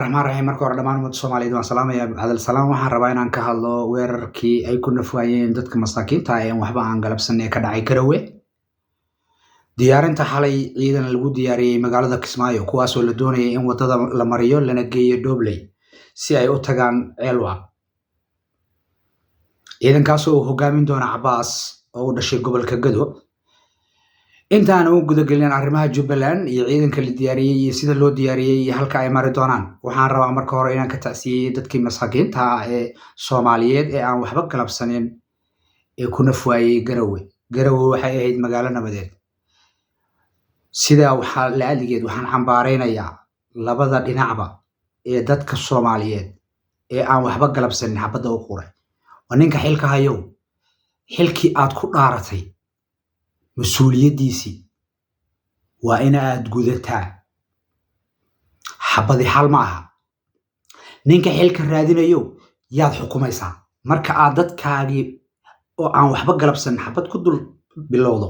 Raxmaan raxiim. Marka hore dhammaan ummadda Soomaaliyeed waan salaamayaa. Hadal salaam, waxaan rabaa inaan ka hadlo weerarkii ay ku nafwaayeen dadka masaakiinta ah ee waxba aan galabsan ee ka dhacay Garowe. Diyaarinta xalay ciidan lagu diyaariyey magaalada Kismaayo, kuwaasoo la doonayay in wadada la mariyo lana geeyo Dhobley si ay u tagaan Ceelwa. Ciidankaasoo uu hogaamin doona Cabaas oo u dhashay gobolka Gado. Intaan u gudagelin arrimaha Jubbaland iyo ciidanka la diyaariyey iyo sida loo diyaariyey iyo halka ay mari doonaan, waxaan rabaa marka hore inaan ka tacsiyeeyo dadkii masaakiinta ah ee Soomaaliyeed ee aan waxba galabsanin ee ku nafwaayey Garowe. Garowe waxay ahayd magaalo nabadeed. Sidaa waxaa la adligeed waxaan cambaareynayaa labada dhinacba ee dadka Soomaaliyeed ee aan waxba galabsanin xabadda u quray. Waa ninka xilka hayow, xilkii aad ku dhaaratay mas-uuliyaddiisii waa in aad gudataa. Xabadi xal ma aha. Ninka xilka raadinayo, yaad xukumaysaa marka aad dadkaagii oo aan waxba galabsanin xabad ku dul bilowdo,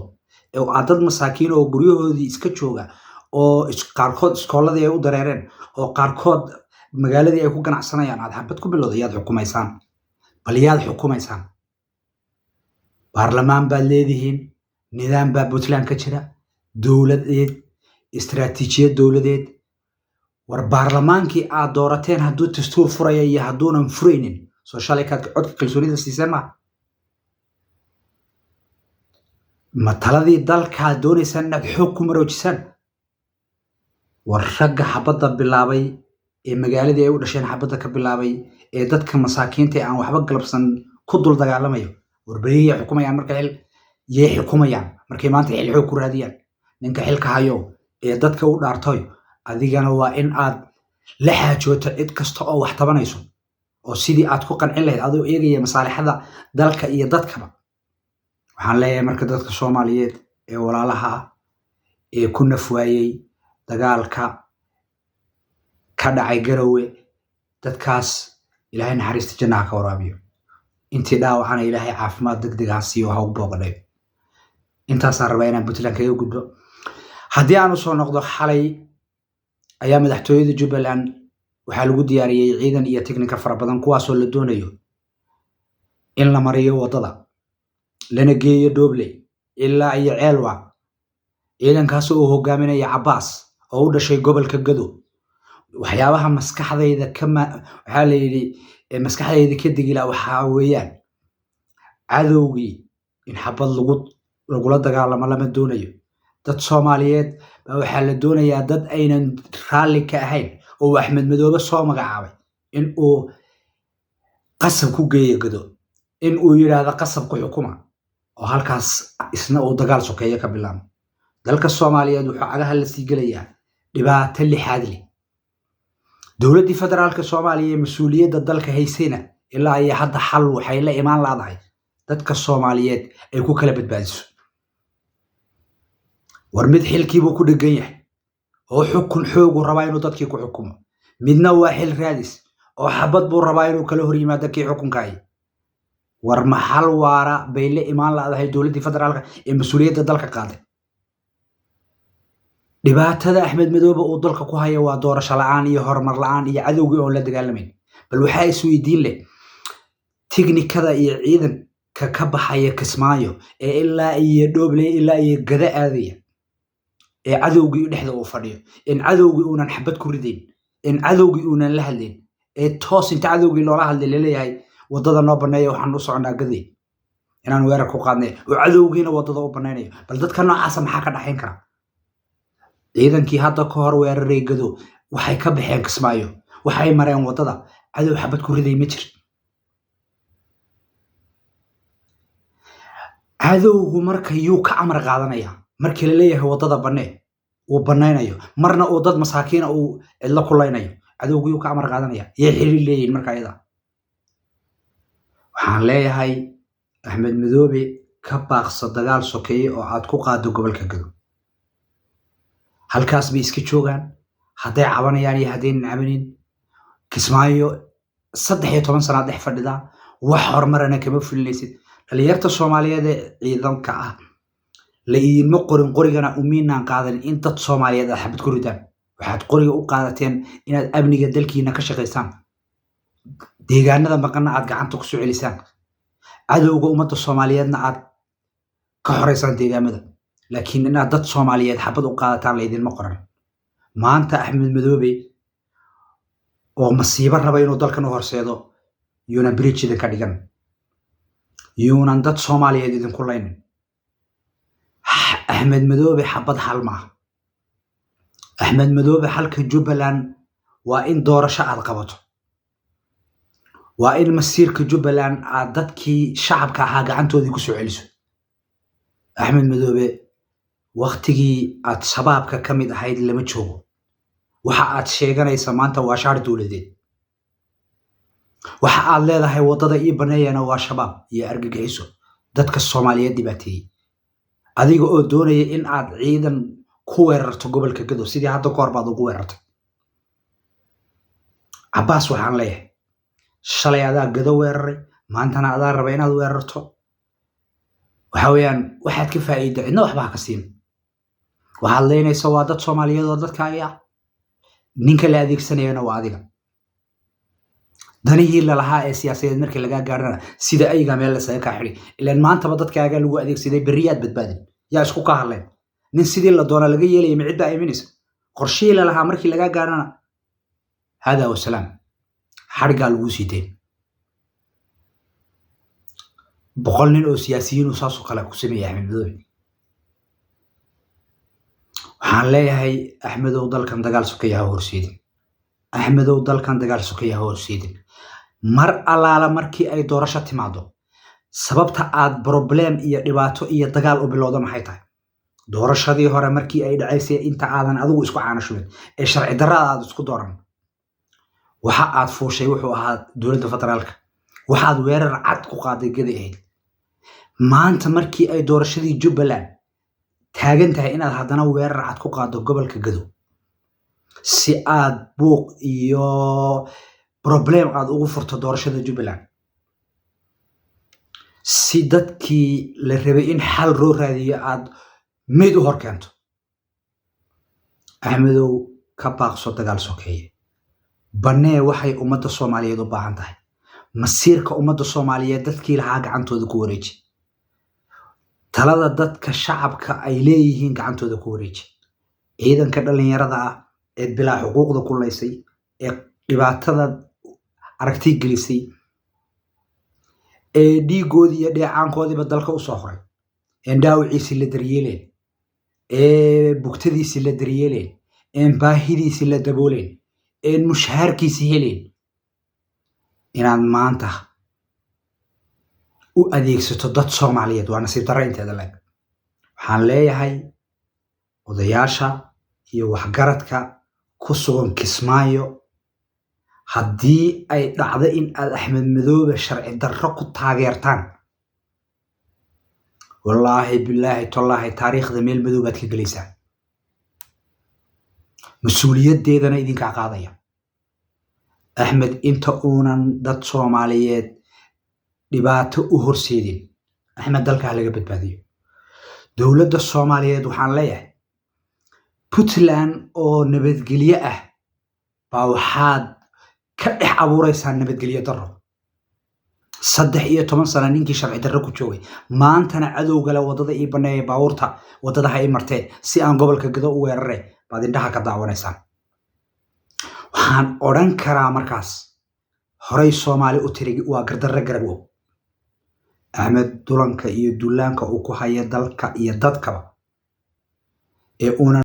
oo aad dad masaakiin oo guryahoodii iska jooga, oo qaarkood iskooladii ay u dareereen, oo qaarkood magaaladii ay ku ganacsanayaan, aad xabad ku bilowdo, yaad xukumaysaan? Bal yaad xukumaysaan? Baarlamaan baad leedihiin, nidaam baa Puntland ka jira dowladeed, istaraatiijiyad dowladeed. War baarlamaankii aad doorateen hadduu dastuur furaya iyo hadduunan furaynin, soo shalay kaad codka kalsoonida siiseen maa? Ma taladii dalkaad doonaysaan inaad xoog ku maroojisaan? War ragga xabadda bilaabay ee magaaladii ay u dhasheen xabadda ka bilaabay ee dadka masaakiinta ee aan waxba galabsan ku dul dagaalamayo, war beriyay xukumayaan marka xil yay xukumayaan markay maanta xil xoog ku raadiyaan? Ninka xilka hayo ee dadka u dhaartoy, adigana waa in aad la xaajooto cid kasta oo wax tabanayso, oo sidii aad ku qancin lahayd adoo eegaya masaalixada dalka iyo dadkaba. Waxaan leeyahay marka dadka Soomaaliyeed ee walaalaha ah ee ku nafwaayey dagaalka ka dhacay Garowe, dadkaas Ilaahay naxariista jannaha ka waraabiyo, intii dhaawacana Ilaahay caafimaad degdeg ha siiyo, ha u booqadhayo. Intaasaan rabaa inaan Puntland kaga gudbo. Haddii aan usoo noqdo, xalay ayaa madaxtooyada Jubbaland waxaa lagu diyaariyey ciidan iyo tiknika fara badan, kuwaasoo la doonayo in la mariyo waddada lana geeyo Dhobley ilaa iyo Ceelwa. Ciidankaas oo hogaaminaya Cabaas oo u dhashay gobolka Gado. Waxyaabaha maskaxdayda kama waxaa la yidhi maskaxdayda ka digila waxaa weeyaan cadowgii in xabad lagu lagula dagaalamo lama doonayo. Dad Soomaaliyeed baa waxaa la doonayaa dad aynan raalli ka ahayn oo Axmed Madoobe soo magacaabay in uu qasab ku geeyo Gado, in uu yidhaahdo qasab ku xukuma, oo halkaas isna uu dagaal sokeeye ka bilaabo. Dalka Soomaaliyeed wuxuu cagaha la sii gelayaa dhibaato lixaad leh. Dowladdii federaalka Soomaaliya ee mas-uuliyadda dalka haysayna ilaa iyo hadda xal waxay la imaan laadahay dadka Soomaaliyeed ay ku kala badbaadiso. War mid xilkiibuu ku dhegan yahay oo xukun xoogu rabaa inuu dadkii ku xukumo, midna waa xil raadis oo xabad buu rabaa inuu kala hor yimaado kii xukunkaayay. War maxal waara bay la imaan laadahay dowladdii federaalka ee mas-uuliyadda dalka qaaday? Dhibaatada Axmed Madoobe uu dalka ku haya waa doorasho la-aan iyo horumar la-aan iyo cadowgii oon la dagaalamayn. Bal waxaa isweydiin leh, tiknikada iyo ciidanka ka baxaya Kismaayo ee ilaa iyo Dhobley ilaa iyo Gada aadaya, ee cadowgii dhexda uu fadhiyo, in cadowgii uunan xabad ku ridayn, in cadowgii uunan la hadlayn, ee toos inta cadowgii loola hadlay laleeyahay waddada noo baneeya, waxaan u soconaa Gaday inaan weerar ku qaadnay, oo cadowgiina waddada u banaynayo, bal dadka noocaasa maxaa ka dhaxayn kara? Ciidankii hadda ka hor weeraray Gado waxay ka baxeen Kismaayo, waxay mareen waddada, cadow xabad ku riday ma jir. Cadowgu marka yuu ka amar qaadanaya markii la leeyahay waddada banee uu banaynayo, marna uu dad masaakiina uu cidlo ku laynayo? Cadowgu yuu ka amar qaadanaya? Yay xiriir leeyihin marka ayada? Waxaan leeyahay Axmed Madoobe, ka baaqso dagaal sokeeye oo aad ku qaado gobolka Gado. Halkaas bay iska joogaan hadday cabanayaan iyo haddaynan cabanin. Kismaayo 13 sanaad dhex fadhidaa, wax horumarana kama fulinaysid. Dhalinyarta Soomaaliyeed ee ciidanka ah la idinma qorin, qorigana umiinaan qaadanin in dad Soomaaliyeed aad xabad ku ridaan. Waxaad qoriga u qaadateen inaad amniga dalkiina ka shaqaysaan, deegaanada maqanna aad gacanta ku soo celisaan, cadowga ummadda Soomaaliyeedna aad ka xoreysaan deegaamada. Laakiin inaad dad Soomaaliyeed xabad u qaadataan laydinma qoran. Maanta Axmed Madoobe oo masiibo raba inuu dalkan u horseedo yuunan bridge idinka dhigan, yuunan dad Soomaaliyeed idinku laynin. Axmed Madoobe xabad xal maaha. Axmed Madoobe xalka Jubbaland waa in doorasho aad qabato, waa in masiirka Jubbaland aad dadkii shacabka ahaa gacantoodii ku soo celiso. Axmed Madoobe, waktigii aad shabaabka ka mid ahayd lama joogo. Waxa aad sheeganaysa maanta waa shaar dowladeed. Waxa aad leedahay waddada ii baneeyana waa shabaab iyo argagixiso dadka Soomaaliyeed dhibaateeyey, adiga oo doonaya in aad ciidan ku weerarto gobolka Gado sidii hadda ka hor baad ugu weerartay. Cabbaas, waxaan leeyahay, shalay adaa Gado weeraray, maantana adaa raba inaad weerarto. Waxa weeyaan waxaad ka faa'iida cidna waxba ha ka siin. Waxaad leynaysa waa dad Soomaaliyeed oo dadkaagi ah, ninka la adeegsanayana waa adiga. Danihii lalahaa ee siyaasadeed markii lagaa gaarana sida ayga meel lasaga kaa xidhi. Ilaan maantaba dadkaaga lagu adeegsaday, berriyaad badbaadin yaa isku kaa hadleen. Nin sidii la doona laga yeelaya ma cidda aaminaysa? Qorshihii lalahaa markii lagaa gaarana, hada wasalaam, xadhiggaa laguu sii dayn. 100 nin oo siyaasiyiin uu saasoo kale ku sameeyey Axmed Madoobe. Waxaan leeyahay, Axmedow, dalkan dagaal sokaya ha horseedin. Axmedow, dalkan dagaal sokaya ha horseedin. Mar allaala markii ay doorasho timaado, sababta aad problem iyo dhibaato iyo dagaal u bilowda maxay tahay? Doorashadii hore markii ay dhacaysay, inta aadan adigu isku caano shubin ee sharci darrada aad isku dooran, waxa aad fuushay wuxuu ahaa dowladda federaalka. Waxaad weerar cad ku qaaday Gaday ahayd. Maanta markii ay doorashadii Jubbaland taagan tahay, inaad haddana weerar cad ku qaaddo gobolka Gado si aad buuq iyo problem aad ugu furto doorashada Jubbaland, si dadkii la rabay in xal loo raadiyo aad meyd u hor keento. Axmedow, ka baaqso dagaal sokeeye. Bannee waxay ummadda Soomaaliyeed u baahan tahay. Masiirka ummadda Soomaaliyeed dadkii lahaa gacantooda ku wareeji. Talada dadka shacabka ay leeyihiin gacantooda ku wareeji. Ciidanka dhallinyarada ah ee bilaa xuquuqda ku laysay, ee dhibaatada aragti gelisay, ee dhiigoodii iyo dheecaankoodiiba dalka usoo horay, een dhaawiciisii la daryeeleen, ee bugtadiisii la daryeeleen, een baahidiisii la dabooleen, een mushaharkiisii heleen, inaad maanta u adeegsato dad Soomaaliyeed waa nasiib darro inteeda leeg. Waxaan leeyahay odayaasha iyo waxgaradka ku sugan Kismaayo, haddii ay dhacdo in aad Axmed Madoobe sharci darro ku taageertaan, wallaahi, bilaahi, tallaahi, taariikhda meel madow baad ka gelaysaa, mas-uuliyaddeedana idinkaa qaadaya. Axmed inta uunan dad Soomaaliyeed dhibaato u horseedin, Axmed dalka ha laga badbaadiyo. Dowladda Soomaaliyeed waxaan leeyahay, Puntland oo nabadgelyo ah baa waxaad ka dhex abuuraysaa nabadgelyo darro. 13 sano ninkii sharci darro ku joogay, maantana cadowgale waddada ii baneeya, baabuurta waddada ha ii martee si aan gobolka Gado u weerare, baad indhaha ka daawanaysaan. Waxaan odhan karaa markaas, horey Soomaali u tiri, waa gardarre garab og. Axmed dulanka iyo dullaanka uu ku haya dalka iyo dadkaba ee uunan